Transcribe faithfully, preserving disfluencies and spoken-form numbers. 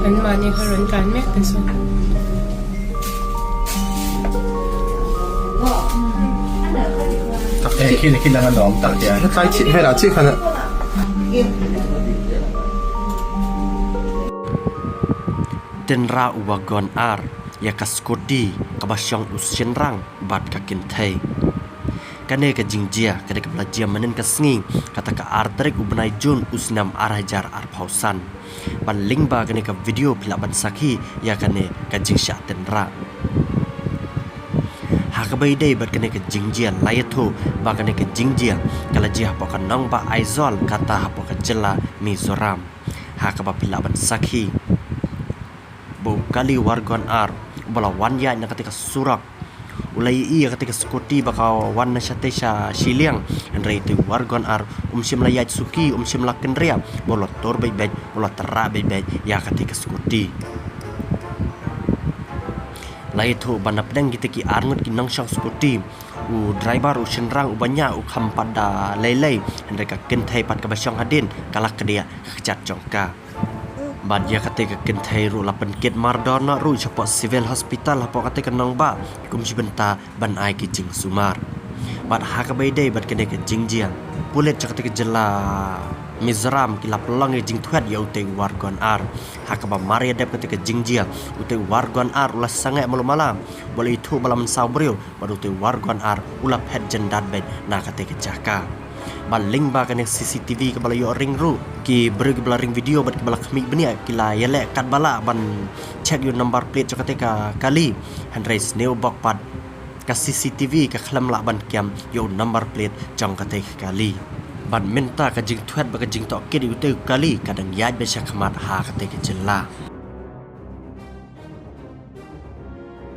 Mane ka ron kan me ka so. Eh, khi khi đang ăn đòn tắt kìa. Cái tay chị hay là chị phải là. Tynrah u Wargon R ïa ka scooty kaba shong u shynrang bad ka kynthei. Kane ka jingjia kane ka la jia mynhynnin ka sngi, kata ka ar tarik u bnai Jun u snem ar hajar arphew san. Ban lyngba kane ka video phi lah ban sakhi ïa kane ka jingshah tynrah. Ha kaba ïadei bad kane ka jingjia la ïathuh ba kane ka jingjia ka la jia hapoh ka nongbah Aizawl, kata hapoh ka jylla Mizoram. Ha kaba phi lah ban sakhi ba u kali Wargon R uba la wan ïaid na kata ka surok u la ïohi ïa kata ka scooty ba ka wan na shatei sha shiliang. Hynrei utei u Wargon R um shym la ïaid suki, um shym la kynriah, ba u la tur beit beit, u la tynrah beit beit ïa kata ka scooty. La ïathuh ba na pdeng kita ki ar ngut ki nongshong scooty, u driver u shynrang uba ñiah u kham pat da lei lei, hynrei ka kynthei pat kaba shong hadien ka la kdiah ka kjat jong ka. Bad ïa kata ka kynthei ruh la pynkit mardor noh ruh shapoh Civil Hospital hapoh kata ka nongbah kum shi bynta ban ai ki jingsumar. Bad ha kaba ïadei bad kane ka jingjia, pulit jong kata ka jylla Mizoram ki la pynlong ïa jingthwet ïa utei u Wargon R. Ha kaba mar ïa dep kata ka jingjia, utei u Wargon R u la sangeh malu mala, ba la ïathuh ba la mynsaw briew, bad utei u Wargon R u la phet jyndat beit na kata ka jaka. Bad lyngba kane ka C C T V kaba la ïoh ring ruh, ki briew kiba la ring video bad kiba la khmih bniah ki la ïaleh katba lah ban check ïa u number plate jong kata ka kali. Hynrei sniew bok pat ka C C T V ka khlem lah ban kem ïa u number plate jong kata ka kali. Bad mynta ka jingthwet bad ka jingtohkit ïa utei u kali ka dang ïaid beit shakhmat ha kata ka jylla.